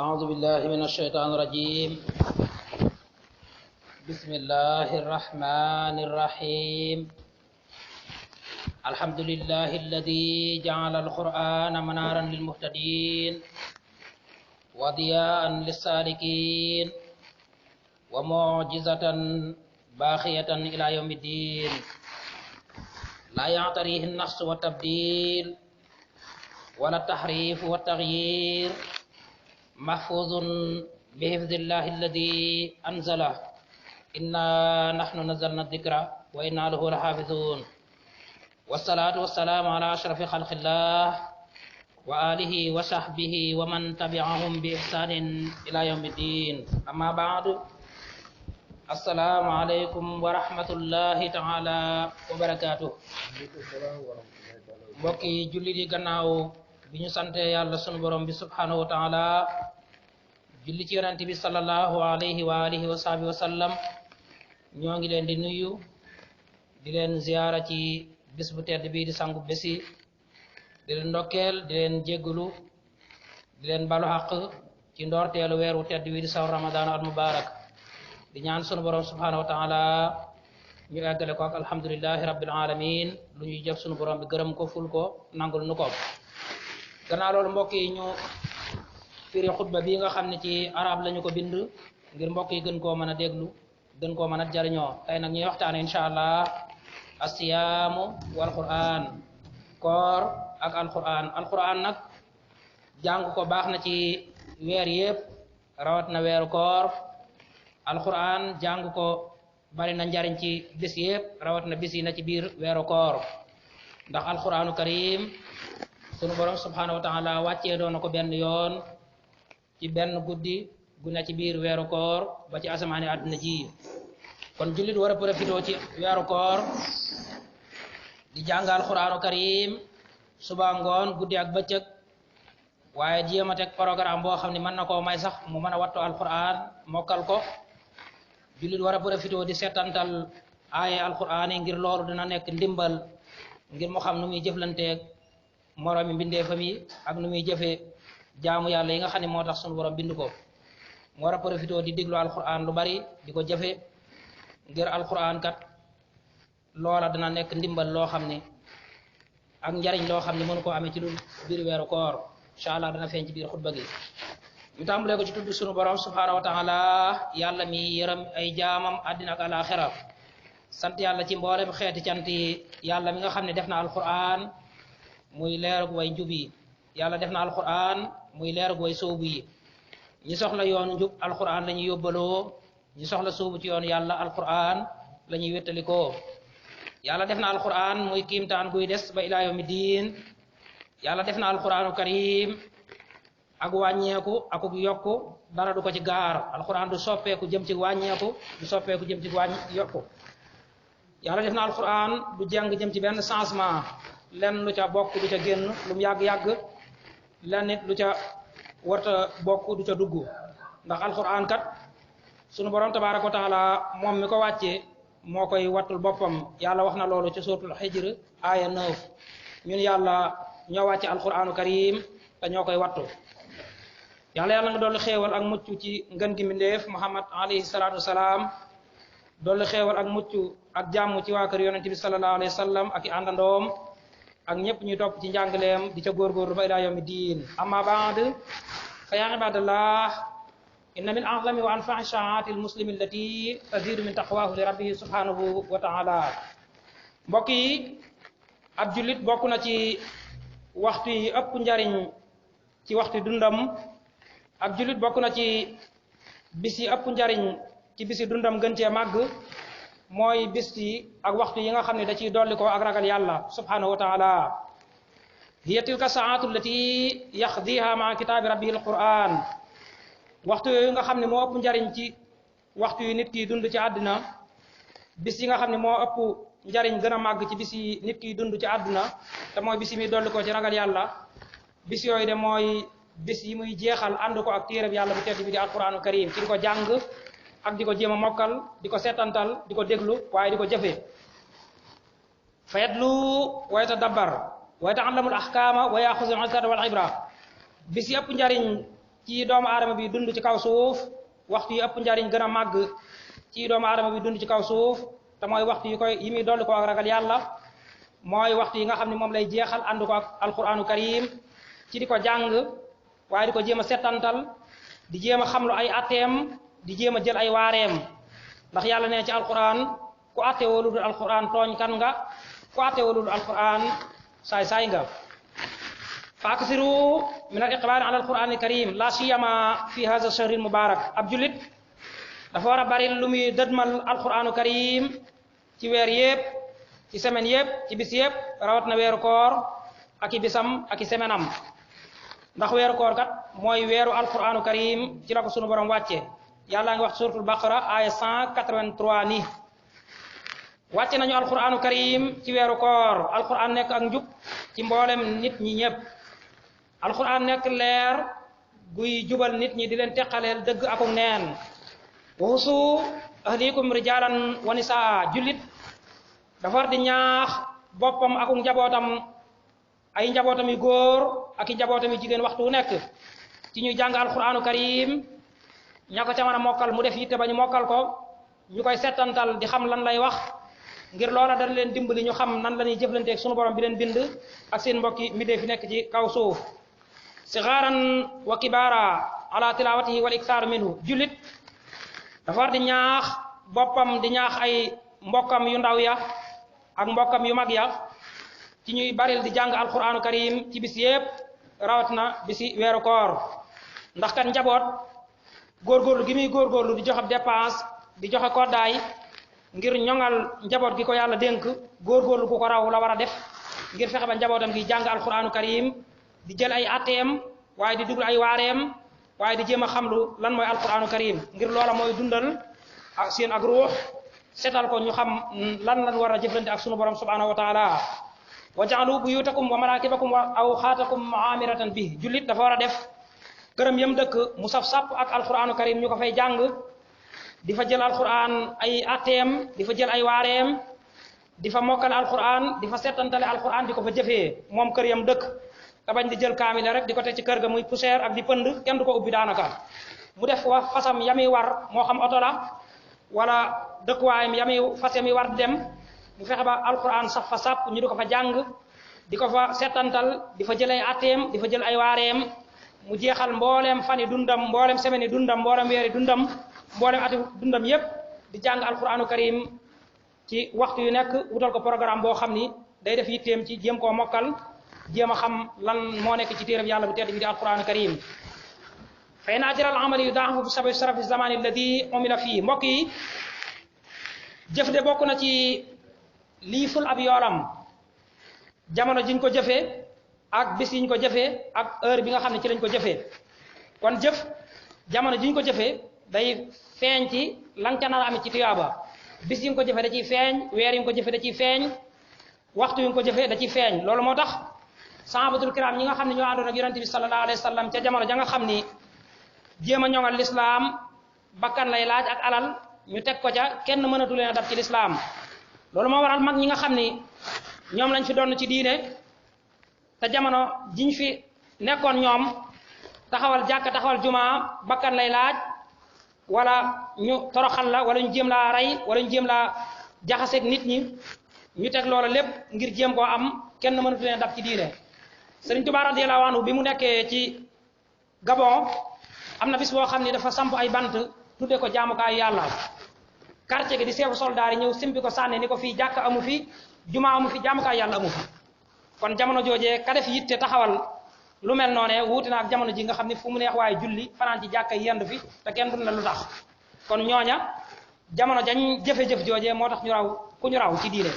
أعوذ بالله من الشيطان الرجيم. بسم الله الرحمن الرحيم. الحمد لله الذي جعل القرآن منارا للمهتدين وضياء للسالكين ومعجزة باقية إلى يوم الدين لا يعتريه النقص والتبديل ولا التحريف والتغيير، محفوظ بحفظ الله الذي أنزله. إنا نحن نزلنا الذكر وإنا له لحافظون. والصلاة والسلام على أشرف خلق الله وآله وصحبه ومن تبعهم بإحسان إلى يوم الدين. أما بعد، السلام عليكم ورحمة الله تعالى وبركاته. mbokki julli di gannaaw bi ñu sante yàlla sunu borom bi subhanahu wa taala, julli ci yonent bi sallallahu alayhi wa alihi wa sahbihi wa sallam, ñoo ngi leen di nuyu di leen ziyaara ci bis bu tedd bii di sangu bési, di leen ndokkeel, di leen jéggulu, di leen balu xaq ci ndoorteelu weeru tedd bii di saw ramadan al mubarak, di ñaan sunu borom subhanahu wa taala ñu eggale ko ak alhamdulillahi rabbil alamin. lu ñuy jëf sunu borom bi gërëm ko, ful ko, nangul nu ko. gannaaw loolu mbokk yi, ñu firi xutba bi nga xam ne ci arab lañu ko bind ngir mbokk yi gën koo mën a déglu, gën koo mën a jariñoo. tey nag ñuy waxtaane insha allah asiyaamu wal quran, koor ak alquran nag jàng ko baax na ci weer yépp, rawat na weeru koor. alquran jàng ko bari na njariñ ci bis yépp, rawat na bis yi na ci biir weeru koor, ndax alquranu karim sunu borom subhanahu wa taala wàccee doon na ko benn yoon ci benn guddi gu ne ci biir weeru koor ba ci asamaani àdduna ji. kon jullit war a profité ci weeru koor di jàng alquranu karim suba ngoon, guddi ak bëccëg, waaye jéem a teg programme boo xam ne mën na koo may sax mu mën a wattu alquran mokkal ko. jullit war a profité di seetantal aaye alquran yi, ngir loolu dina nekk ndimbal ngir mu xam nu muy jëflanteeg moroomi mbindeefam yi ak nu muy jëfee jaamu yàlla yi nga xam ne moo tax sunu borom bind ko. mu war a profité di diglu alquran lu bari, di ko jëfe, ngir alquran kat loola dina nekk ndimbal loo xam ne ak njariñ loo xam ne mënu koo amee ci lu biir weeru koor. incha allah dana feeñ ci biir xutba gi. ñu tàmbalee ko ci tudd sunu borom subhanahu wa taala, yàlla mi yërëm ay jaamam àddina ak alaxira. sant yàlla ci mboolem xeeti cant yi, yàlla mi nga xam ne def na alquran muy leerug way njub yi. yàlla def na alquran muy leerug way soobu yi. ñi soxla yoonu njub alquran la ñuy yóbbaloo, ñi soxla soobu ci yoonu yàlla alquran la ñuy wéttalikoo. yàlla def na alquran muy kiimtaan guy des ba ilaa yawmi diin. yàlla def na alquranu karim ak wàññeeku ak yokku, dara du ko ci gaar. alquran du soppeeku jëm ci wàññeeku, du soppeeku jëm ci yokku. yàlla def na alquran du jàng jëm ci benn changement, lenn lu ca bokk du ca génn, lu mu yàgg-yàgg lenn nit lu ca warta bokk du ca dugg. ndax alquran kat sunu borom tabaraka wa taala moom mi ko wàccee moo koy wattul boppam. yàlla wax na loolu ci suratul hijr aya 9. ñun yàlla ñoo wàcce alquranu karim te ñoo koy wattu. yàlla nga dolli xéewal ak mucc ci ngën gi mbindeef muhammad alayhi salatu wasalaam, dolli xéewal ak mucc ak jàmm ci waa kër yonente bi sallallahu alayhi wa sallam ak i àndandoom ak ñëpp ñuy topp ci njàngaleem di ca góorgóorlu ba ilaa yawmi diin. amma baad, fa yaa ibadallah, inna min a'zami wa anfa'i sha'aati almuslimi allati tazidu min taqwahu li rabbihi subhanahu wa ta'ala. mbokk yi, ab jullit bokk na ci waxtu yi ëpp njariñ ci waxtu dundam. ab jullit bokk na ci bis yi ëpp njariñ ci bisi dundam gën cee màgg mooy bis yi ak waxtu yi nga xam ne da ciy dolli ko ak ragal yàlla subhanahu wa taala. hiya tilka saatu allati yaxdiha ma kitaabi rabbihi alquran. waxtu yooyu nga xam ne moo ëpp njariñ ci waxtu yi nit ki dund ci àdduna, bis yi nga xam ne moo ëpp njariñ gën a màgg ci bis yi nit ki dund ci àdduna, te mooy bis yi muy dolli ko ci ragal yàlla. bis yooyu de mooy bis yi muy jeexal ànd ko ak téereb yàlla bu tedd bi di alquranu karim, ci di ko jàng ak di ko jéem a mokkal, di ko seetantal, di ko déglu, waaye di ko jëfe. fa yatlu wa yatadabbar wa yata'allamul ahkama wa yaxusul izata wal ibra. bis yi ëpp njariñ ci doomu aadama bi dund ci kaw suuf waxtu yi ëpp njariñ gën a màgg ci doomu aadama bi dund ci kaw suuf te mooy waxtu yi muy dolli ko ak ragal yàlla mooy waxtu yi nga xam ne moom lay jeexal ànd ko ak alquranu karim ci di ko jàng waaye di ko jéem a settantal di jéem a xamlu ay atteem di jéem a jël ay waareem ndax yàlla nee ci alquran ku atte woo lu dul alquran tooñ kan nga ku atte woo lu dul alquran saay nga fa aksiru min al iqbal ala alquran al karim la siyama fi hadha ash-shahr al mubarak ab julit dafa war a bari lu muy dëdmal alquranu karim ci weer yépp ci semaine yépp ci bis yépp rawat na weeru koor ak i bisam ak i semaine am ndax weeru koor kat mooy weeru alquranu karim ci la ko sunu borom wàcce yàlla ngi wax suratul baqara aya 183 ni wàcce nañu alquranu karim ci weeru koor alquran nekk ak njub ci mboolem nit ñi ñëpp alquran nekk leer guy jubal nit ñi di leen teqaleel dëgg akuk neen waxusu ahlikum rijalan wa nisaa jullit dafa war di ñaax boppam akuk njabootam ay njabootam yu góor ak i njabootam yu jigéen waxtu wu nekk ci ñuy jàng alquranu karim ña ko ca mën a mokkal mu def yitte ba ñu mokkal ko ñu koy settantal di xam lan lay wax ngir loola dana leen dimbali ñu xam nan la ñuy jëflanteeg sunu borom bi leen bind ak seen mbokki midee fi nekk ci kaw suuf sigaaran wa kibaara ala tilawatihi wal iktaaru minhu jullit dafa war di ñaax boppam di ñaax ay mbokkam yu ndaw ya ak mbokkam yu mag ya ci ñuy baril di jàng alquranu karim ci bis yépp rawat na bisi weeru koor ndax kat njaboot góorgóorlu gi muy góorgóorlu di joxe dépense di joxe koddaay ngir ñoŋal njaboot gi ko yàlla dénk góorgóorlu ku ko raw la war a def ngir fexe ba njabootam gi jàng alquranu karim di jël ay atteem waaye di duglu ay waareem waaye di jéem a xamlu lan mooy alquranu karim ngir loola mooy dundal ak seen ak ruux setal ko ñu xam lan war a jëflante ak sunu borom subhanahu wa taala wa ja'alu buyutakum wa marakibakum wa awxaatakum amiratan bi jullit dafa war a def këram yam dëkk mu saf sàpp ak alquranu karim ñu ko fay jàng di fa jël alquran ay atteem di fa jël ay waareem di fa mokkal alquran di fa settantale alquran di ko fa jëfee moom kër yam dëkk te bañ di jël kaamile rek di ko teg ci kër ga muy poussière ak di pënd kenn du ko ubbi daanaka mu def wa fasam yami war moo xam oto la wala dëkkuwaayam yami fas yami war di dem mu fexe ba alquran saf fa sàpp ñu di ko fa jàng di ko fa settantal di fa jël ay atteem di fa jël ay waareem mu jeexal mbooleem fani dundam mbooleem semaine dundam mbooleem weeri dundam mbooleem ati dundam yépp di jàng alquranu karim ci waxtu yu nekk wutal ko programme boo xam ni day def yitteem ci jéem koo mokkal jéem a xam lan moo nekk ci téeram yàlla bu tedd bi di alquranu karim fa in ajral amali yudaafu bi sababi sarafi zamani alladi umila fii mbokk yi jëf de bokk na ci lii ful ab yoolam jamono jiñ ko jëfee ak bis yiñ ko jëfee ak heure bi nga xam ne ci lañ ko jëfee kon jëf jamono jiñ ko jëfee day feeñ ci lan ca nar a amit ci tuyaaba bis yi nga ko jëfee da ciy feeñ weer yi nga ko jëfee da ciy feeñ waxtu yi nga ko jëfee da ciy feeñ loolu moo tax sahabatul kiram ñi nga xam ne ñoo àndoon ak yonente bi sallallahu alayhi wa sallam ca jamono ja nga xam ni jéem a ñoŋal lislaam bakkan lay laaj ak alal ñu teg ko ca kenn mënatu leen a dab ci lislaam loolu moo waral mag ñi nga xam ni ñoom lañ fi doon ci diine te jamono jiñ fi nekkoon ñoom taxawal jàkka taxawal jumaa bakkan lay laaj wala ñu toroxal la wala ñu jéem laa rey wala ñu jéem laa jaxaseeg nit ñi ñu teg loola lépp ngir jéem koo am kenn mënatu leen dab ci diine Sëriñ Tuubaa radiyallahu anhu bi mu nekkee ci Gabon am na bis boo xam ne dafa samp ay bant tudde ko jaamukaayu yàlla quartier gi di seefu soldaar yi ñëw simpi ko sànni ni ko fii jàkka amu fi jumaa amu fi jaamukaayu yàlla amu fi kon jamono joojee ka def yitte taxawal lu mel noone wuute na ak jamono ji nga xam ne fu mu neex waaye julli fanaan ci jàkka yendu fi te kenn dun la lu tax kon ñooña jamono jañ jëfe-jëf joojee moo tax ñu raw ku ñu raw ci diine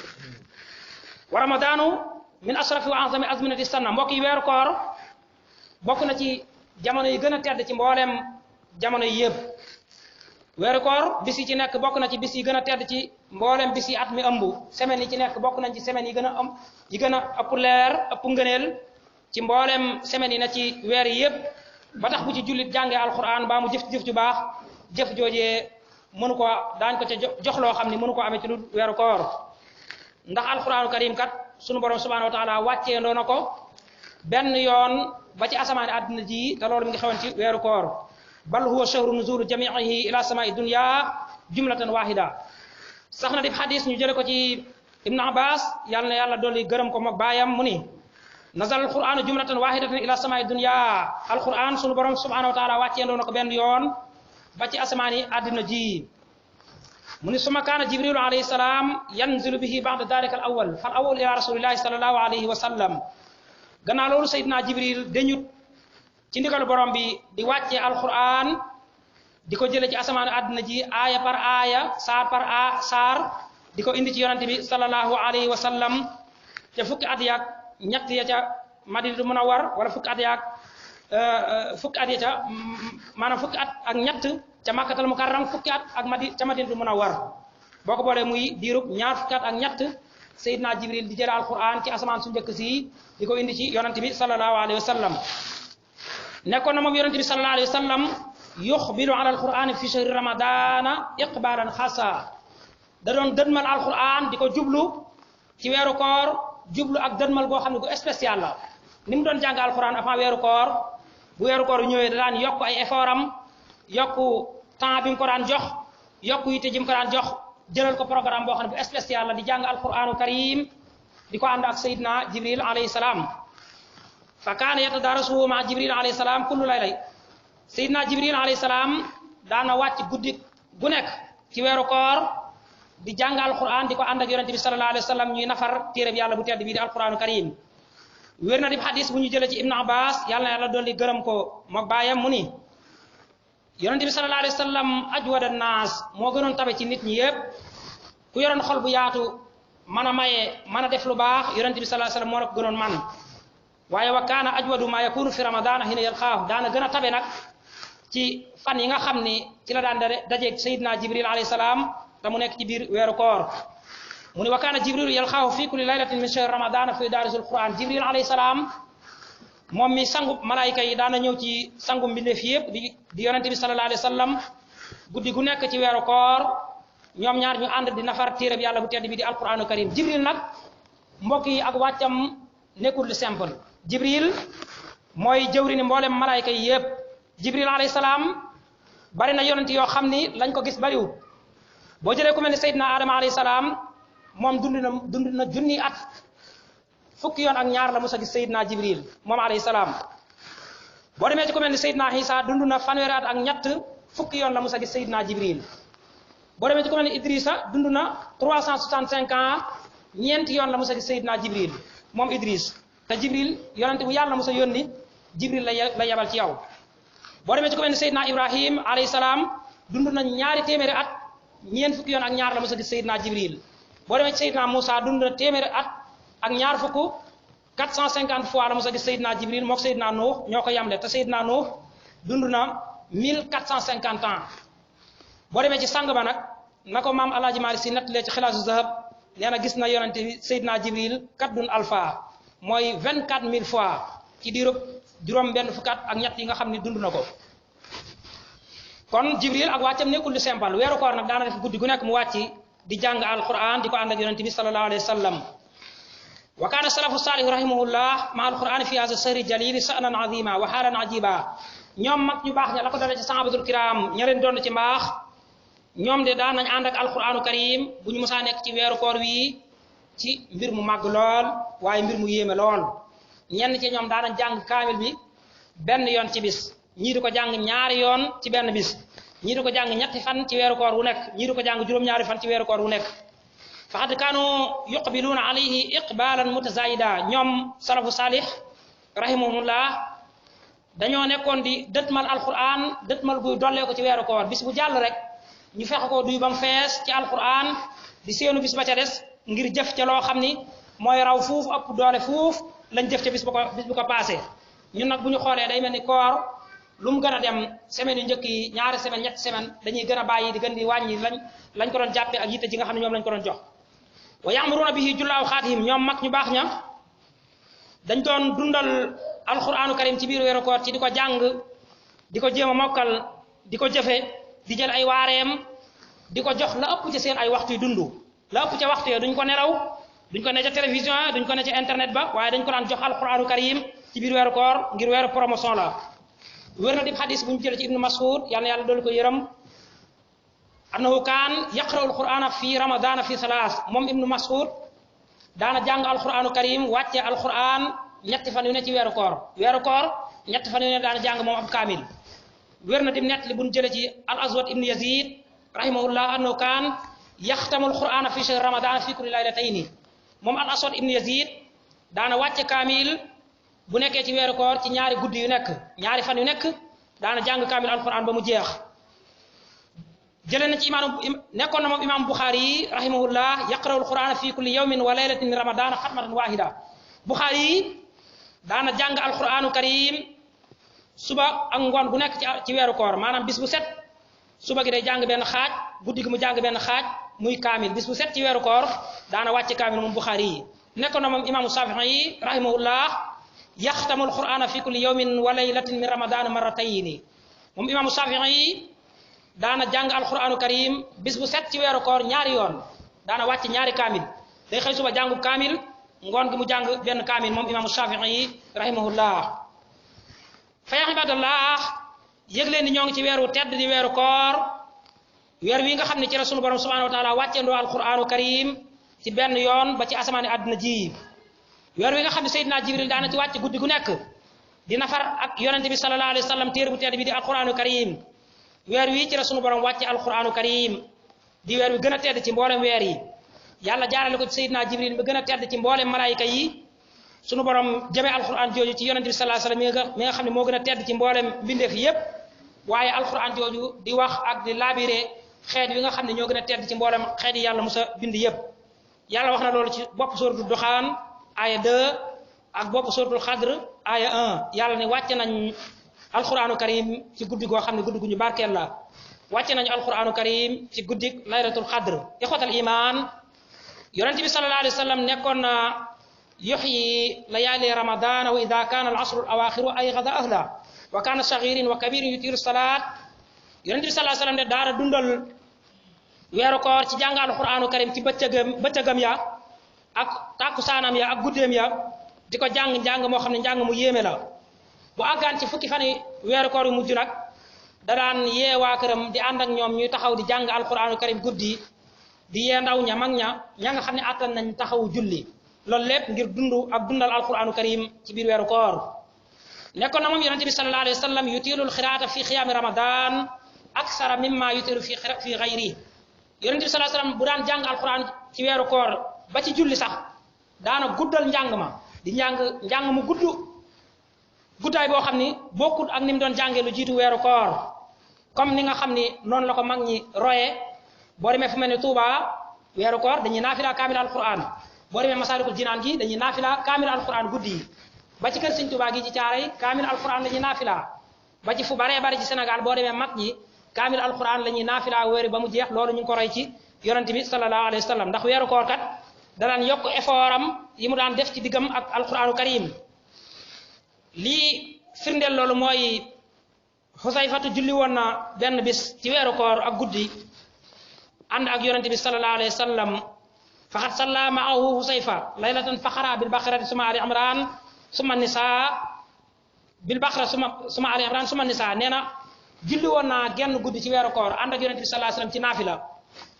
wa ramadaanu min ashrafi wa azami azminati sanna mbokk yi weeru koor bokk na ci jamono yi gën a tedd ci mbooleem jamono yi yëpp weeru koor bis yi ci nekk bokk na ci bis yi gën a tedd ci mbooleem bis yi at mi ëmb semaine yi ci nekk bokk nañ ci semaine yi gën a ëpp leer ëpp ngëneel ci mbooleem semaine yi na ci weer yi yëpp ba tax bu ci jullit jàngee alquran baa mu jëf ju baax jëf joojee mënu ko daañ ko ca jox loo xam ni mënu ko amee ci lu weeru koor ndax alquranu karim kat sunu borom subhanahu wa taala wàccee ndoo na ko benn yoon ba ci asamaani àdduna ji te loolu mi ngi xewoon ci weeru koor bal huwa shahru nuzul jamiihi ila samaa'i dunya jumlatan wahida sax na di xadis ñu jële ko ci ibnu abbas yàlla na yàlla dolli gërëm ko mook baayam mu ni nazal alquranu jumlatan wahidatan ila samaa'i dunya alquran sunu borom subhanahu wa taala wàcceendoo na ko benn yoon ba ci asamaani àdduna ji mu ni suma kaana jibrilu alayhi salaam yanzilu bihi ba'da dalika al awal fal awal ila rasulillahi sallallahu alayhi wa sallam gannaaw loolu Seydina Jibril dañut ci ndigalu borom bi di wàcce alquran di ko jële ci asamaan àdduna ji aaya par aaya saar par saar di ko indi ci yonante bi sallallahu alayhi wa sallam te fukki at yaag ñett ya ca Madinatu Munawwar wala fukki at yaag fukki at ya ca maanaam fukki at ak ñett ca Makkatal Mukarram fukki at ak ca Madinatu Munawwar boo ko boolee muy diirub ñaar fukki at ak ñett Seydina Jibril di jële alquran ci asamaan su njëkk si di ko indi ci yonante bi sallallahu alayhi wa sallam nekkoon na moom yonante bi sallallahu alayhi wa sallam yuxbilu ala alqur'ani fi shahri ramadana iqbalan xasa da doon dënmal alquran di ko jublu ci weeru koor jublu ak dënmal goo xam ne gu spécial la ni mu doon jàng alquran avant weeru koor bu weeru koor ñëwee da daan yokk ay effort am yokk temps bi mu ko daan jox yokk yitte ji mu ko daan jox jëlal ko programme boo xam ne bu spécial la di jàng alquranu karim di ko ànd ak Seydina Jibril alayhi salaam fa kaana yatadarasuhu ma Jibril alayhi salaam kullu layla Seydina Jibril alayhi salaam daana wàcc guddi gu nekk ci weeru koor di jàng alquran di ko ànd ak yonente bi sallallahu alayhi wa sallam ñuy nafar téere bi yàlla bu tedd bii di alquranu karim wér na di xadis bu ñu jëlee ci Ibnu Abbas yàlla na yàlla dolli gërëm ko mook baayam mu ni yonente bi sallallahu alayhi wa sallam ajwada naas moo gënoon tabe ci nit ñi yëpp ku yoroon xol bu yaatu mën a maye mën a def lu baax yonente bi sallallahu alayhi wa sallam moo la ko gënoon man waaye wa kaana ajwadu ma yakunu fi ramadana hina yalqaahu daana gën a tabe nag ci fan yi nga xam ni ci la daan dajeeg Seydina Jibril alayhi salaam te mu nekk ci biir weeru koor mu ni wa kaana Jibril yalqaahu fi kulli laylatin min shahri ramadana fi daarisul quran Jibril alayhi salaam moom mi sangu malaayika yi daana ñëw ci sangu mbindeef yëpp di yonente bi sallallahu alayhi wa sallam guddi gu nekk ci weeru koor ñoom ñaar ñu ànd di nafar téere bi yàlla bu tedd bi di alquranu karim Jibril nag mbokk yi ak wàccam nekkul lu simple Jibril mooy jëwri ni mboolem malaayika yi yëpp Jibril alayhi salaam bari na yonent yoo xam ni lañ ko gis bariwul boo jëlee ku mel ni Seydina Adama alayhi salaam moom dund na junni at fukki yoon ak ñaar la musa gis Seydina Jibril moom alayhi salaam boo demee ci ku mel ni Seydina Isa dund na fanweeri at ak ñett fukki yoon la musa gis Seydina Jibril boo demee ci ku mel ni Idrissa dund na 365 ans ñeenti yoon la musa gis Seydina Jibril moom Idris te Jibril yonent bu yàlla musa yónni Jibril la yebal ci yow boo demee ci ku mel ni Seydina Ibrahim alayhi salaam dund na ñaari téeméeri at ñeent fukki yoon ak ñaar la musa gis Seydina Jibril boo demee ci Seydina Moussa dund na téeméeri at ak ñaar fukk 450 fois la musa gis Seydina Jibril mook Seydina Nuux ñoo ko yamle te Seydina Nuux dund na 1450 ans boo demee ci sang ba nag na ko maam Alaaji Maalik Si nettalee ci Xilaasu Zahab nee na gis na yonente bi Seydina Jibril kaddun alpha mooy 24000 fois ci diirub juróom benn fukki at ak ñett yi nga xam ni dund na ko kon Jibril ak wàccam nekkul lu simple weeru koor nag daana def guddi gu nekk mu wàcc di jàng alquran di ko ànd ak yonente bi sallallahu alayhi wa sallam wa kaana salafu saalih rahimahullah ma alquran fi hada sahri jalili sa'nan azima wa haalan ajiba ñoom mag ñu baax ña la ko dale ci sahabatul kiram ña leen doon ci mbaax ñoom de daan nañ ànd ak alquranu karim bu ñu mësaa nekk ci weeru koor wi ci mbir mu màgg lool waaye mbir mu yéeme lool ñenn ci ñoom daanañ jàng kaamil bi benn yoon ci bis ñii di ko jàng ñaari yoon ci benn bis ñii di ko jàng ñetti fan ci weeru koor wu nekk ñii di ko jàng juróom-ñaari fan ci weeru koor wu nekk faqad kaanu yuqbiluuna alayhi iqbalan mutazayida ñoom salafu salih rahimahumullah dañoo nekkoon di dëtmal alquran dëtmal guy dollee ko ci weeru koor bis bu jàll rek ñu fexe ko duy ba mu fees ci alquran di seenu bis ba ca des ngir jëf ca loo xam ni mooy raw fuuf ëpp doole fuuf lañ jëf ca bis bu ko passé ñun nag bu ñu xoolee day mel ni koor lu mu gën a dem semaine yu njëkk yi ñaari semaine ñetti semaine dañuy gën a bàyyi di gën di wàññi lañ ko doon jàppee ak yitte ji nga xam ne ñoom lañ ko doon jox wa ya'muruna bihi julla awqaatihim ñoom mag ñu baax ña dañ doon dundal alquranu karim ci biir weeru koor ci di ko jàng di ko jéem a mokkal di ko jëfe di jël ay waareem di ko jox la ëpp ci seen ay waxtu yu dund la ëpp ca waxtu yo duñ ko nelaw duñ ko ne ca télévision duñ ko ne ca internet ba waaye dañ ko daan jox alquranu karim ci biir weeru koor ngir weeru promotion la wér na di xadis bu ñu jëlee ci ibnu mas'ud yàlla na yàlla doolu ko yërëm annahu kaan yaqra'u alqur'ana fi ramadana fi salaas moom ibnu mas'ud daana jàng alqur'anu karim wàcce alqur'an ñetti fan yu ne ci weeru koor ñetti fan yu ne daana jàng moom ab kaamil wér na di nett li bu ñu jëlee ci al aswad ibnu yazid rahimahullah annahu kaan yaxtamu alqur'ana fi shahr ramadana fi kulli laylatayni moom al aswad ibnu yazid daana wàcce kaamil bu nekkee ci weeru koor ci ñaari guddi yu nekk ñaari fan yu nekk daana jàng kaamil alquran ba mu jeex jëlee na ci imaam nekkoon na moom imaam Buxaari yi rahimahullah yaqra'u alquran fi kulli yawmin wa laylatin min ramadana xatmatan wahida Buxaari yi daana jàng alquranu karim suba ak ngoon gu nekk ci weeru koor maanaam bis bu set suba gi day jàng benn xaaj guddi gi mu jàng benn xaaj muy kaamil bis bu set ci weeru koor daana wàcce kaamil moom Buxaari yi nekkoon na moom imaamu Saafi'i yi rahimahullah yaxtamu alqur'ana fi kulli yawmin wa laylatin min ramadana marratayni moom imaamu Saafi'i daana jàng alqur'anu karim bis bu set ci weeru koor ñaari yoon daana wàcc ñaari kaamil day xëy suba jàngu kaamil ngoon gi mu jàng benn kaamil moom imaamu Saafi'i rahimahullah fa yaa ibadallah yëg leen ni ñoo ngi ci weeru tedd di weeru koor weer wi nga xam ne ci la sunu borom subhanahu wa taala wàcceendoo alqur'anu karim ci benn yoon ba ci asamaani àdduna ji weer wi nga xam ne Seydina Jibril daana ci wàcc guddi gu nekk di nafar ak yonente bi sallallahu alayhi wa sallam téere bu tedd bi di alquranu karim weer wi ci la sunu borom wàcce alquranu karim di weer wi gën a tedd ci mboolem weer yi yàlla jaarale ko ci Seydina Jibril mi gën a tedd ci mboolem malaayika yi sunu borom jëmee alquran jooju ci yonente bi sallallahu alayhi wa sallam mi nga xam ne moo gën a tedd ci mboolem mbindeef yépp waaye alquran jooju di wax ak di laabire xeet wi nga xam ne ñoo gën a tedd ci mboolem xeet yi yàlla musa bind yépp yàlla wax na loolu ci bopp suratul duxaan aya 2 ak bopp suratul xadr aya 1 yàlla ne wàcce nañ alquranu karim ci guddi goo xam ne guddi gu ñu barkeel la wàcce nañu alquranu karim ci guddi laylatul xadr ixwatal iman yonente bi sallallahu alayhi wa sallam nekkoon na yuxyi layaali ramadana wa ida kana al asru al awaxiru ay gada ahla wa kana sagirin wa kabirin yutiru salaat yonente bi sallallahu alayhi wa sallam de daara dundal weeru koor ci jàng alquranu karim ci bëccëgam ya ak tàkkusaanam ya ak guddeem ya di ko jàng moo xam ne njàng mu yéeme la bu àggaan ci fukki fan yi weeru koor yu mujj nag da daan yee waa këram di ànd ak ñoom ñuy taxaw di jàng alquranu karim guddi di yee ndaw ña mag ña nga xam ne attan nañ taxawu julli loolu lépp ngir dundal alquranu karim ci biir weeru koor nekkoon na moom yonente bi sallallahu alayhi wa sallam yutilul xiraata fi xiyaami ramadan aksara mimma yutilu fi xayri yonente bi sallallahu alayhi wa sallam bu daan jàng alquran ci weeru koor ba ci julli sax daana guddal njàng ma di njàng mu guddaay boo xam ni bokkut ak ni mu doon jàngee lu jiitu weeru koor comme ni nga xam ni noonu la ko mag ñi roye boo demee fu mel ni Touba weeru koor dañuy naafila kaamil alquran boo demee Masaalikul Jinaan gi dañuy naafila kaamil alquran guddi yi ba ci kër Sëñ Touba gi ci Caaray kaamil alquran la ñuy naafila ba ci fu baree bari ci Sénégal boo demee mag ñi kaamil alquran la ñuy naafila wéeri ba mu jeex loolu ñu ngi ko roy ci yonente bi sallallahu alayhi wa sallam ndax weeru koor kat danaan yokk effort am yi mu daan def ci diggam ak alquranu karim lii firndeel loolu mooy xusayfatu julli woon na benn bis ci weeru koor ak guddi ànd ak yonente bi sallallahu alayhi wa sallam faqad salla maahu xusayfa laylatan faqara bil baqarati suma ali imran suma nisa bil baqara suma ali imran suma nisa nee na julli woon naa genn guddi ci weeru koor ànd ak yonente bi sallallahu alayhi wa sallam ci naafila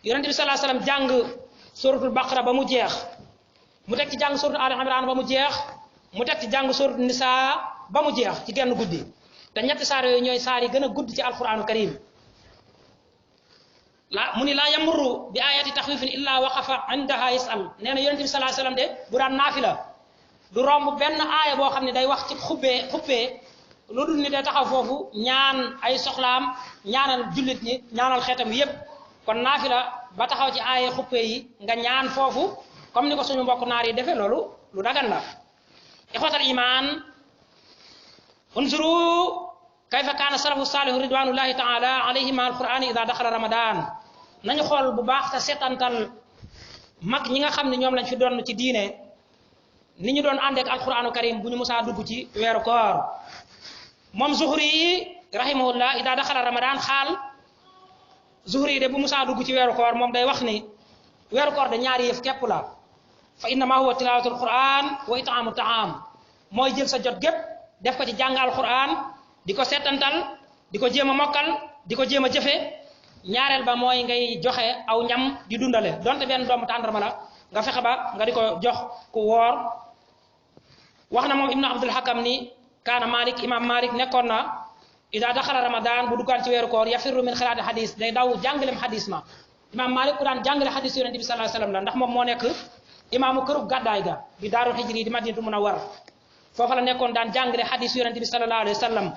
yonente bi sallallahu alayhi wa sallam jàng suratul baqara ba mu jeex mu teg ci jàng suratul ali imran ba mu jeex mu teg ci jàng suratul nisa ba mu jeex ci genn guddi te ñetti saar yooyu ñooy saar yi gën a gudd ci alquranu karim mu ni laa yamurru bi ayati taxwifin illa waqafa indaha yasal nee na yonente bi sallallahu alayhi wa sallam de bu daan naafila du romb benn aaya boo xam ne day wax ci xuppee lu dul ni day taxaw foofu ñaan ay soxlaam ñaanal jullit ñi ñaanal xeetam yépp kon naafila ba taxaw ci aaye xuppe yi nga ñaan foofu comme ni ko suñu mbokk naar yi defee loolu lu dagan la ixwatal iman unzuru kayfa kaana salafu saalihu ridwanullahi taala alayhim ma alqurani ida daxala ramadan nañu xool bu baax te seetantal mag ñi nga xam ne ñoom lañ fi doon ci diine ni ñu doon àndeek alquranu karim bu ñu musaa dugg ci weeru koor moom zuhri yi rahimahullah ida daxala ramadan xaal zuhri yi de bu musaa dugg ci weeru koor moom day wax ni weeru koor de ñaari yëf képp la fa innama huwa tilawatul quran wa itaamu taam mooy jël sa jot gépp def ko ci jàng alquran di ko seetantal di ko jéem a mokkal di ko jéem a jëfe ñaareel ba mooy ngay joxe aw ñam di dundale donte benn doomu tàndarma la nga fexe ba nga di ko jox ku woor wax na moom ibnu abdul hakam ni kaana malik imam malik nekkoon na ida daxala ramadan bu duggaan ci weeru koor yafirru min xiraati hadis day daw jàngalem hadis ma imam malik ku daan jàngale hadis yonente bi sallallahu alayhi wasallam la ndax moom moo nekk imaamu këru gàddaay ga di daarul hijri di madinatu munawwar foofa la nekkoon daan jàngale hadis yonente bi sallallahu alayhi wasallam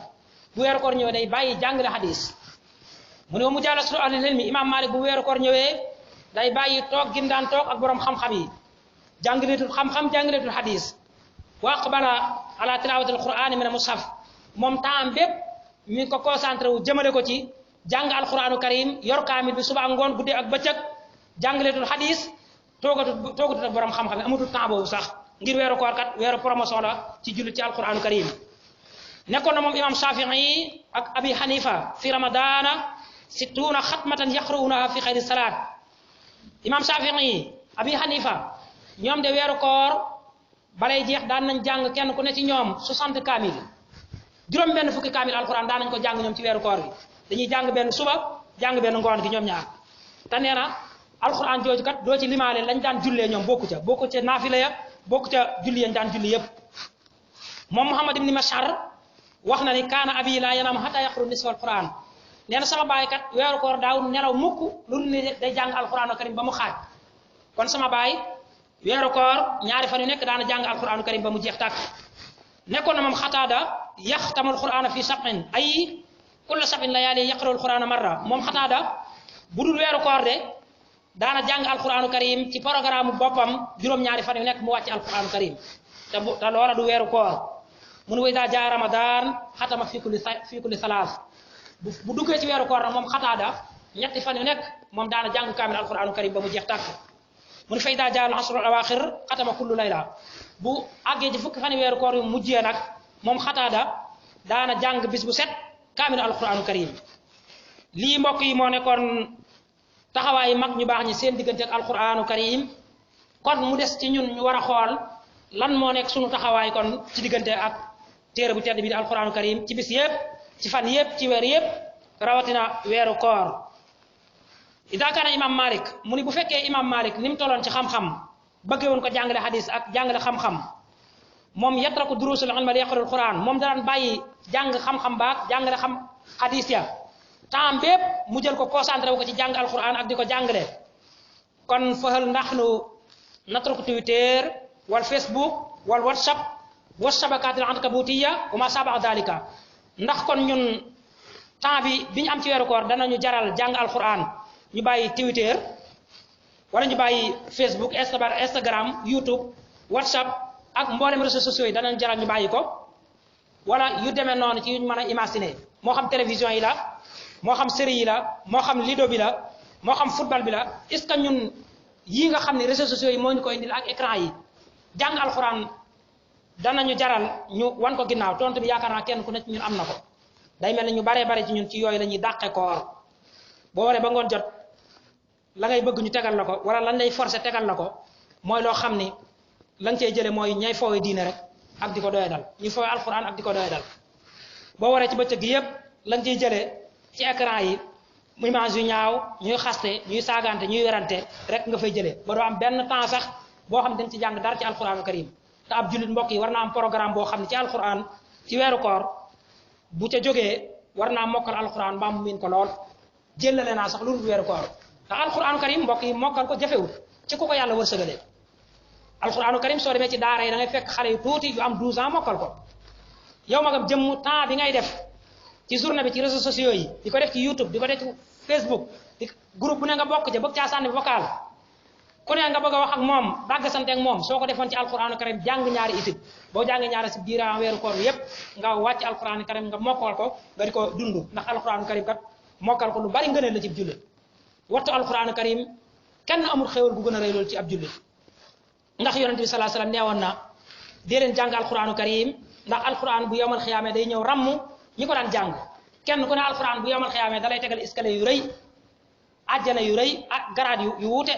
bu weeru koor ñëwee day bàyyi jàngale hadis mu ne wa mujalasatu ahlil ilmi imam malik bu weeru koor ñëwee day bàyyi toog gim daan toog ak borom xam-xam yi jàngaleetul xam-xam jàngaleetul hadis wa aqbala ala tilawati alqur'ani min mushaf moom temps bépp mi ko concentré wu jëmale ko ci jàng alquranu karim yor kaamil bi suba ak ngoon guddee ak bëccëg jàngaleetul hadis toogatut ak borom xam-xam yi amatul temps boobu sax ngir weeru koor kat weeru promotion la ci jullit ci alquranu karim nekkoon na moom imam Shafii ak abi hanifa fi ramadana situna xatmatan yaqra'unaha fi xayri salaat imam Shafii abi hanifa ñoom de weeru koor balay jeex daan nañ jàng kenn ku ne ci ñoom 60 kaamil juróom benn fukki kaamil alquran daan nañ ko jàng ñoom ci weeru koor bi dañuy jàng benn suba jàng benn ngoon gi ñoom ñaar te nee na alquran jooju kat doo ci limaale lañ daan jullee ñoom bokku ca naafila ya bokku ca julli yañ daan julli yépp moom Muhammad ibn Mashar wax na ni kaana abi laa yanam hatta yaqru nisfa alquran nee na sama baay kat weeru koor daaw nelaw mukk lu ni day jàng alquran karim ba mu xaaj kon sama baay weeru koor ñaari fan yu nekk daana jàng alquran karim ba mu jeex tàkk nekkoon na moom xataada yaxtamul qur'ana fi sab'in ay kulla sab'in layaali yaqra'u alqur'ana marra moom xataada bu dul weeru koor de daana jàng alqur'anu karim ci programme boppam juróom-ñaari fan yu nekk mu wàcc alqur'anu karim te loola du weeru koor mun wa idaa jaa ramadan xatama fi kulli salaas bu duggee ci weeru koor nag moom xataada ñetti fan yu nekk moom daana jàng kaamil alqur'anu karim ba mu jeex tàkk mun fa idaa jaa al-ashrul awaaxir xatama kullu layla bu àggee ci fukki fan weeru koor yu mujjee nag moom xataada daana jàng bis bu set kaamil alquranu karim lii mbokk yi moo nekkoon taxawaayu mag ñu baax ñi seen diggante ak alquranu karim kon mu des ci ñun ñu war a xool lan moo nekk sunu taxawaay kon ci diggante ak téere bu tedd bi di alquranu karim ci bis yépp ci fan yépp ci weer yépp rawatina weeru koor ida kaana imam malik mu ni bu fekkee imam malik ni mu tolloon ci xam-xam bëggee woon ko jàngale hadis ak jàngale xam-xam moom yatraku durusul ilmi li yaqra'ul quran moom daan bàyyi jàng xam-xam baak jàngale xam hadis ya temps bépp mu jël ko concentré wu ko ci jàng alquran ak di ko jàngale kon fahal nahnu natruku twitter wal facebook wal whatsapp wa shabakatil ankabutiyya wa ma saba'a dalika ndax kon ñun temps bi ñu am ci weeru koor danañu jaral jàng alquran ñu bàyyi twitter wala ñu bàyyi facebook instagram youtube whatsapp ak mboolem réseaux sociaux yi danañ jaral ñu bàyyi ko wala yu demee noonu ci yuñ mën a imaginer moo xam télévision yi la moo xam série yi la moo xam lido bi la moo xam football bi la est ce que ñun yii nga xam ne réseaux sociaux yi moo ñu koy indil ak écran yi jàng alxuraan danañu jaral ñu wan ko ginnaaw tontu bi yaakaar naa kenn ku nekk ñun am na ko day mel ni ñu baree bare ci ñun ci yooyu la ñuy dàqe koor boo waree ba ngoon jot la ngay bëgg ñu tegal la ko wala lan lay forcer tegal la ko mooy loo xam ni la nga cey jële mooy ñay foowe diine rek ak di ko doye dal ñu foowe alxuraan ak di ko doye dal boo waree ci bëccëg gi yépp la nga ciy jëlee ci écran yi image yu ñaaw ñuy xaste ñuy saagante ñuy werante rek nga fay jëlee ba doo am benn temps sax boo xam ne dañ ci jàng dara ci alxuraanu karim te ab jullit mbokk yi war naa am programme boo xam ne ci alxuraan ci weeru koor bu ca jógee war naa mokkal alxuraan mbaa mu miin ko lool jëlale naa sax lu dul weeru koor ndax alxuraanu karim mbokk yi mokkal ko jafewul ci ku ko yàlla wërsëgalee alxuraanu karim soo demee ci daara yi da ngay fekk xale yu tuuti yu am 12 ans mokkal ko yow magam jëmm temps bi ngay def ci journée bi ci réseaux sociaux yi di ko def ci YouTube di ko def ci Facebook di groupe bu ne nga bokk ca bëgg caa sànni vocal ku ne nga bëgg a wax ak moom dàgg sante ak moom soo ko defoon ci alxuraanu karim jàng ñaari itit boo jàngee ñaari si biir weeru koor yépp nga wàcc alxuraanu karim nga mokkal ko nga di ko dund ndax alxuraanu karim kat mokkal ko lu bari ngëneel la ci jullit wattu alxuraanu karim kenn amul xéwal gu gën a rëy loolu ci ab jullit ndax yonente bi sallallahu alayhi wasallam neewoon na dee leen jàng alxuraanu karim ndax alxuraan bu yowmal xiyaame day ñëw ramm ñi ko daan jàng kenn ku ne alxuraan bu yowmal xiyaame da lay tegal escalier yu rëy àjjana yu rëy ak garaat yu wuute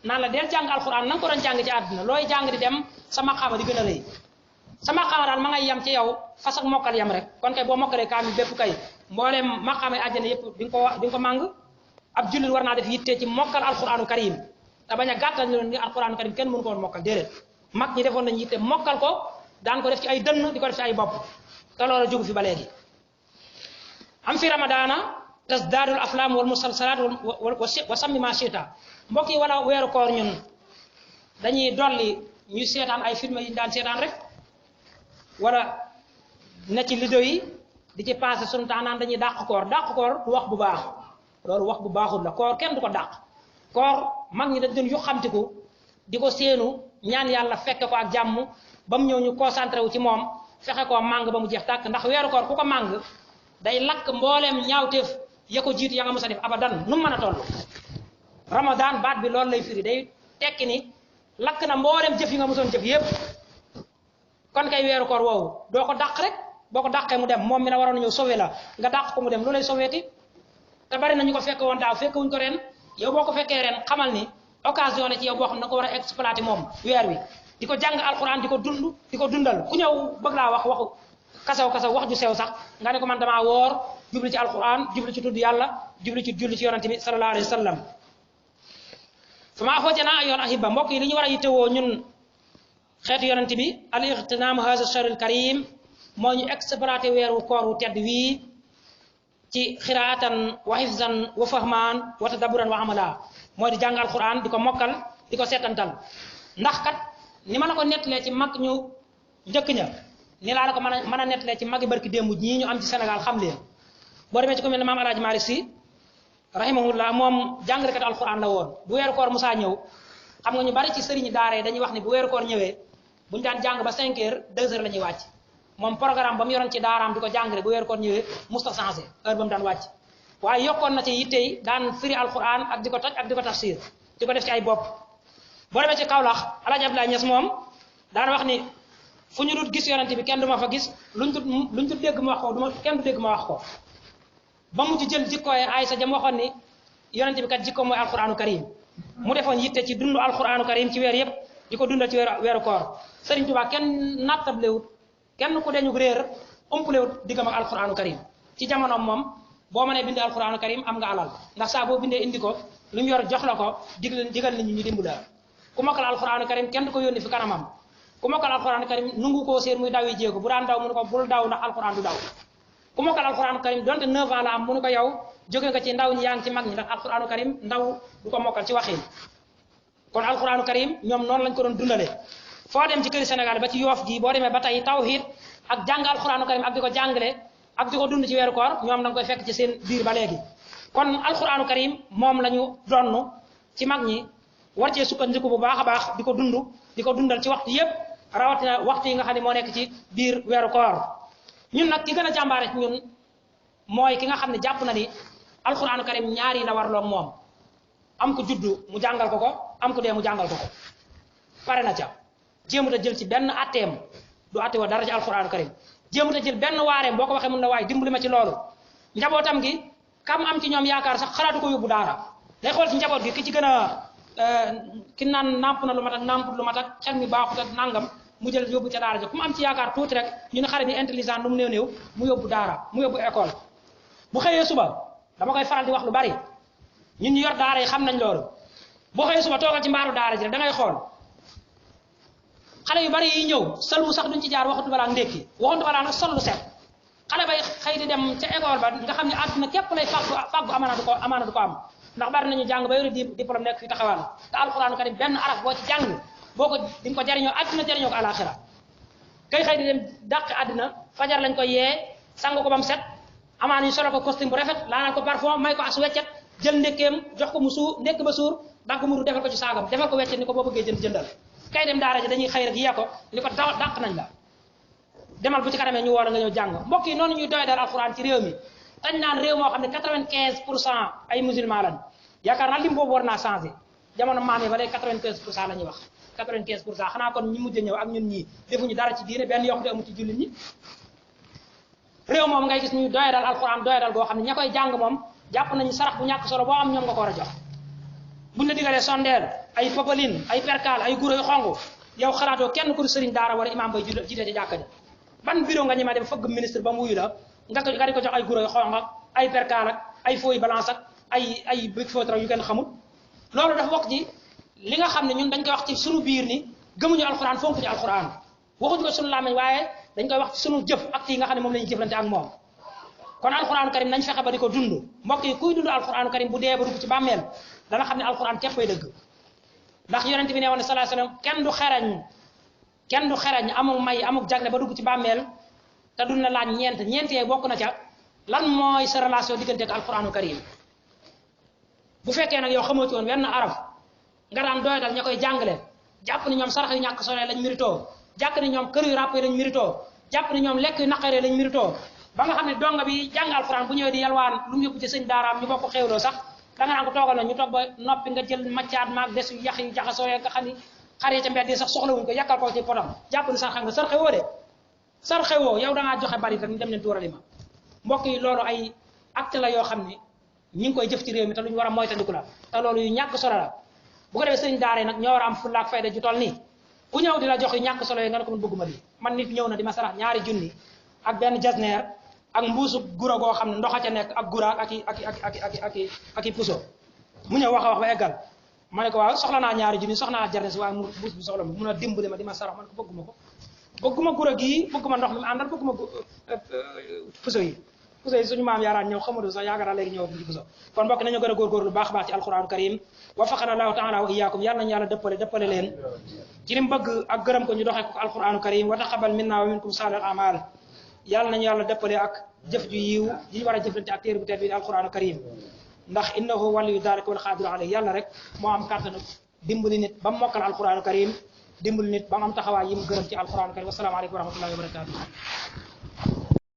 naan la del jàng alxuraan na nga ko doon jàng ci àdduna looy jàng di dem sa maqaama di gën a rëy sa maqaama daal ma ngay yam ci yow fas ak mokkal yam rek kon kay boo mokkalee kaamil bépp kay mbooleem maqaamay àjjana yëpp di nga ko màng ab jullit war naa def yitte ci mokkal alquranu karim te bañ a gàttal ñu ni alquranu karim kenn mënu ko woon mokkal déedéet mag ñi defoon nañu yitte mokkal ko daan ko def ci ay dënn di ko def ci ay bopp te loolu jógu fi ba léegi am fi ramadana tasdaadul aflam wal musalsalat wa sammi ma chita mbokk yi wala weeru koor ñun dañuy dolli ñuy seetaan ay film yi ñu daan seetaan rek wala ne ci lido yi di ci passé sunu temps naan dañuy dàq koor du wax bu baax loolu wax bu baaxul la koor kenn du ko dàq koor mag ñi dañ doon yu xamtiku di ko séenu ñaan yàlla fekke ko ak jàmm ba mu ñëw ñu concentré wu ci moom fexe koo màng ba mu jeex tàkk ndax weeru koor ku ko màng day lakk mbooleem ñaawteef ya ko jiitu ya nga mës a def abadan nu mu mën a toll ramadan baat bi loolu lay firi day tekki ni lakk na mbooleem jëf yi nga mësoon jëf yépp kon kay weeru koor woowu doo ko dàq rek boo ko dàqee mu dem moom mi la waroon ñëw sauvé la nga dàq ko mu dem lu lay sauvéti te bari na ñu ko fekk woon daaw fekk wuñ ko ren yow boo ko fekkee ren xamal ni occasion la ci yow boo xam ne ko war a exploiter moom weer wi di ko jàng alquran di ko dund di ko dundal ku ñëw bëgg laa wax waxu kasaw wax ju sew sax nga ne ko man damaa woor jubli ci alquran jubli ci tudd yàlla jubli ci julli ci yonante bi sallallahu alayhi wa sallam fama xojana ayoon ahibba mbokk yi li ñu war a yittewoo ñun xeetu yonante bi al ixtinaamu haza shahril karim moo ñu exploité weeru koor wu tedd wii ci xiraatan wa hifzan wa fahman wa tadabburan wa amala mooy di jàng alquran di ko mokkal di ko seetantal ndax kat ni ma la ko nettalee ci mag ñu njëkk ña ni laa la ko mën a nettalee ci magi barki démb ñii ñu am ci Sénégal xam leen boo demee ci ku mel ne maam Alaaji Malick Si rahimahullah moom jàngalekat alquran la woon bu weeru koor musaa ñëw xam nga ñu bari ci sëriñi daara yi dañuy wax ni bu weeru koor ñëwee buñu daan jàng ba 5 heures 2 heures la ñuy wàcc moom programme ba mu yoroon ci daaraam di ko jàngale bu weeru koor ñëwee musta changé heure ba mu daan wàcc waaye yokkoon na ci yittey daan firi alquran ak di ko toj ak di ko tafsir di ko def ci ay bopp boo demee ci Kaolack Alaaji Abdoulaye Niass moom daan wax ni fu ñu dut gis yonente bi kenn du ma fa gis luñ dut dégg ma wax ko kenn du dégg ma wax ko ba mu ci jël jikkooye Aysa jam waxoon ni yonente bi kat jikko mooy alquranu karim mu defoon yitte ci dundu alquranu karim ci weer yépp di ko dundal ci weeru koor Sëriñ Tuubaa kenn nattablewut kenn ku deñu réer umpalewut diggam ak alquranu karim ci jamonoom moom boo mënee bindee alquranu karim am nga alal ndax saa boo bindee indi ko lu mu yor jox la ko digal nit ñi ñu dimbu la ku mokkal alquranu karim kenn du ko yónni fi kanamam ku mokkal alquranu karim nungu koo séen muy daw yi jéego bu daan daw mu ne ko bul daw ndax alquran du daw ku mokkal alquranu karim donte 9 ans la am mu ne ko yow jóge nga ci ndaw ñi yaa ngi ci mag ñi ndax alquranu karim ndaw du ko mokkal ci waxin kon alquranu karim ñoom noonu lañ ko doon dundalee foo dem ci këri Sénégal ba ci yoof gi boo demee ba tey tawhid ak jàng alquranu karim ak di ko jàngale ak di ko dund ci weeru koor ñoom da nga koy fekk ci seen biir ba léegi kon alquranu karim moom la ñu donn ci mag ñi war cee sukkandiku bu baax a baax di ko dund di ko dundal ci waxtu yépp rawatina waxtu yi nga xam ne moo nekk ci biir weeru koor ñun nag ki gën a jàmbaare ci ñun mooy ki nga xam ne jàpp na ni alquranu karim ñaar yi la warloo moom am ko juddu mu jàngal ko ko am ko dee mu jàngal ko ko pare na ca jéemut a jël ci benn atteem du atte wa dara ci alquranu karim jéemut a jël benn waareem boo ko waxee mun la waaye dimbali ma ci loolu njabootam gi kam am ci ñoom yaakaar sax xalaatu ko yóbbu daara day xool ci njaboot gi ki ci gën a ki naan namp na lu mat ak namput lu mat ak xel mi baaxut ak nangam mu jël yóbbu ca daara ja ku mu am ci yaakaar tuuti rek ñu ne xale bi intelligent lu mu néew mu yóbbu daara mu yóbbu école bu xëyee suba dama koy faral di wax lu bari ñun ñu yor daara yi xam nañ loolu boo xëyee suba toogal ci mbaaru daara ji rek da ngay xool xale yu bari yi ñëw sëlmu sax duñ ci jaar waxatu balaa ndékki waxatu balaa nag sol lu set xale bay xëy di dem ca école ba nga xam ne àdduna képp lay fàggu amaana du ko am ndax bari nañu jàng ba yore diplôme nekk fi taxawaan te alquranu karim benn araf boo ci jàng boo ko di nga ko jariñoo àdduna jariñoo ko alaxira kay xëy di dem dàq àddina fajar lañ ko yee sang ko ba mu set amaana ñu solo ko costume bu rafet laanal ko parfum may ko as weccet jël ndekkeem jox ko mu suur ndekk ba suur dagg mu defal ko ci saagam defal ko weccet ni ko boo bëggee jëndal kay dem daara ji dañuy xëy rek yee ko ni ko dàq nañ la demal bu ci kanamee ñu woo la nga ñëw jàng mbokk yi noonu ñuy doy dal alquran ci réew mi dañ naan réew moo xam ne 95% ay musulman lañ yaakaar naa lim boobu war naa changé jamono maam yi ba léegi 95% la ñuy wax 95% xanaa kon ñi mujj ñëw ak ñun ñii defuñu dara ci diine benn yokkute amu ci jullit ñi réew moom ngay gis ñuy doy dal alquran doy dal goo xam ne ña koy jàng moom jàpp nañu sarax bu ñàkk solo boo am ñoom nga ko war a jox buñ la digalee sondeel ay popeline ay percal ay guro yu xongu yow xalaatoo kenn ku sëriñ daara wala imam bay jiite ci jàkka ja ban bureau nga ñema dem fëgg ministre ba mu wuyu la nga di ko jox ay guro yu xonq ak ay perkaal ak ay feuille balance ak ay brique feutre yu kenn xamul loolu dafa bokk ci li nga xam ne ñun dañ koy wax ci sunu biir ni gëmuñu alquran fonkuñu alquran waxuñu ko sunu làmmiñ waaye dañ koy wax ci sunu jëf ak yi nga xam ne moom la ñuy jëflante ak moom kon alquran karim nañ fexe ba di ko dund mbokk yi kuy dund alquran karim bu dee ba dugg ci bàmmeel dana xam ne alquran képp fay dëgg ndax yonent bi ne woon sallallahu alayhi wasallam kenn du xerañ amuk may amuk jagle ba dugg ci bàmmeel te duñ la laaj ñeent yee bokk na ca lan mooy sa relation diggante ak alquranu karim bu fekkee nag yow xamoo ci woon wenn araf nga daan doy dal ña koy jàngale jàpp ni ñoom sarax yu ñàkk solo lañ méritoo jàpp ni ñoom kër yu ràpp yi lañ méritoo jàpp ni ñoom lekk yu naqaree lañ méritoo ba nga xam ne donga bi jàng alquran bu ñëwee di yalwaan lu mu yóbbu ci sëñ daaraam ñu bokk xéewloo sax da nga naan ko toogal na ñu toog ba noppi nga jël maccaat maag des yu yax yu jaxasoo nga xam ni xar yi ca mbedd yi sax soxlawuñ ko yàkkal ko ci potam jàpp ni sarxe nga sarxe woo de sarxe woo yow da ngaa joxe bari rek ñu dem leen tuurali ma mbokk yi loolu ay acte la yoo xam ne ñi ngi koy jëf ci réew mi te lu ñu war a moytandiku la te loolu yu ñàkk solo la bu ko defee sëriñ daara yi nag ñoo war a am fulla ak fayda ju toll nii ku ñëw di la jox yu ñàkk solo yi nga ne ko man bëgguma lii man nit ñëw na di ma sarax 2 junni ak benn jasneer ak mbuusu gura goo xam ne ndox a ca nekk ak gura ak i puso mu ñëw wax a wax ba eggal ma ne ko waaw soxla naa 2 junni soxla naa jarnes waaye mbuus bi soxla ma mun a dimbali ma di ma sarax man ko bëgguma gura gii bëgguma ndox mi mu àndal bëgguma puso yi suñu maam yaaraan ñëw xamadu sax yaakaar naa léegi ñëw ci puso kon mbokk nañu gën a góorgóorlu baax a baax ci alquran karim wafaqana allahu taala wa iyyakum yàlla nañu yàlla dëppale leen ci lim bëgg ak gërëm ko ñu doxee ko alquran karim wa taqabbal minna wa minkum salih amal yàlla nañu yàlla dëppale ak jëf ju yiw yi ñu war a jëflante ak téere bu tedd bi di alquran karim ndax innahu waliyu daalika wal qaadiru alayhi yàlla rek moo am kàttanu dimbali nit ba mu mokkal alquran karim dimbali nit ba mu am taxawaay yi mu gërëm ci alquran karim wassalaamu aleykum wa rahmatullahi wa barakatuh